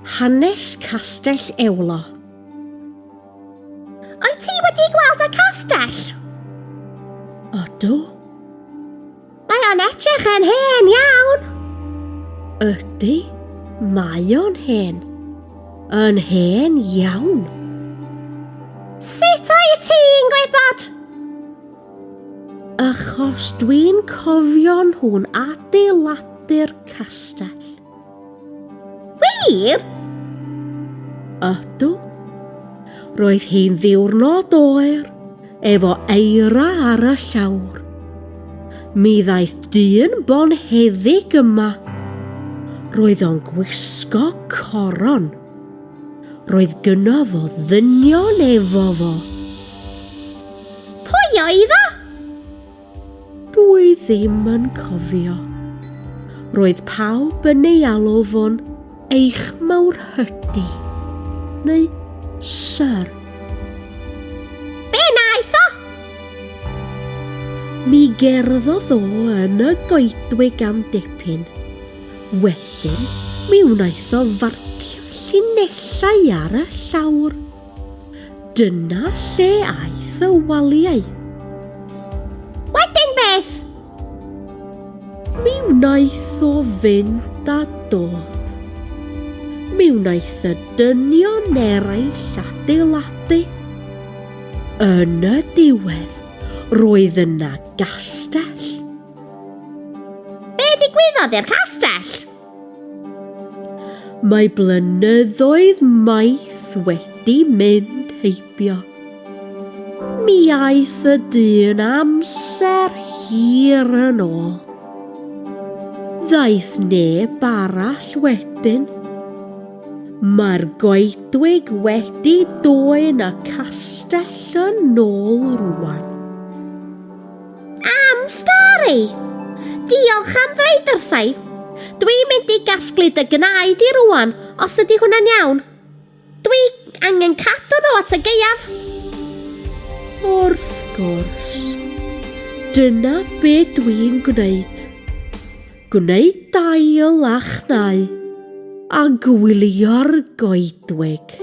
Hanes Castell Ewlo. Wyt ti wedi gweld y castell? Ydw. Mae o'n edrych yn hen iawn. Ydy, mae o'n hen. Yn hen iawn. Sut wyt ti'n gwybod? Achos dwi'n cofio nhw'n adeiladu'r castell. Wir? Ydw. Roedd hi'n ddiwrnod oer, efo eira ar y llawr. Mi ddaeth dyn bonheddig yma. Roedd o'n gwisgo coron. Roedd gynno fo ddynion efo fo. Pwy oedd o? Dwi ddim yn cofio. Roedd pawb yn ei alw fo'n Eich Mawrhydi, neu Syr. Be wnaeth o? Mi gerddodd o yn y goedwig am dipyn. Wedyn, mi wnaeth o farcio llinellau ar y llawr. Dyna lle aeth y waliau. Wedyn beth? Mi wnaeth o fynd a dod. Mi wnaeth y dynion eraill adeiladu. Yn y diwedd, roedd yna gastell. Be ddigwyddodd i'r castell? Mae blynyddoedd maith wedi mynd heibio. Mi aeth y dyn amser hir yn ôl. Ddaeth neb arall wedyn. Mae'r goedwig wedi dwyn y castell yn ôl rwan. Am stori! Diolch am ddweud wrtha i. Dwi'n mynd i gasglu dy gnau di rwan, os ydy hwnna'n iawn. Dwi angen cadw nhw at y gaeaf. Wrth gwrs. Dyna be dwi'n gwneud. Gwneud dail a chnau, a gwylio'r goedwig.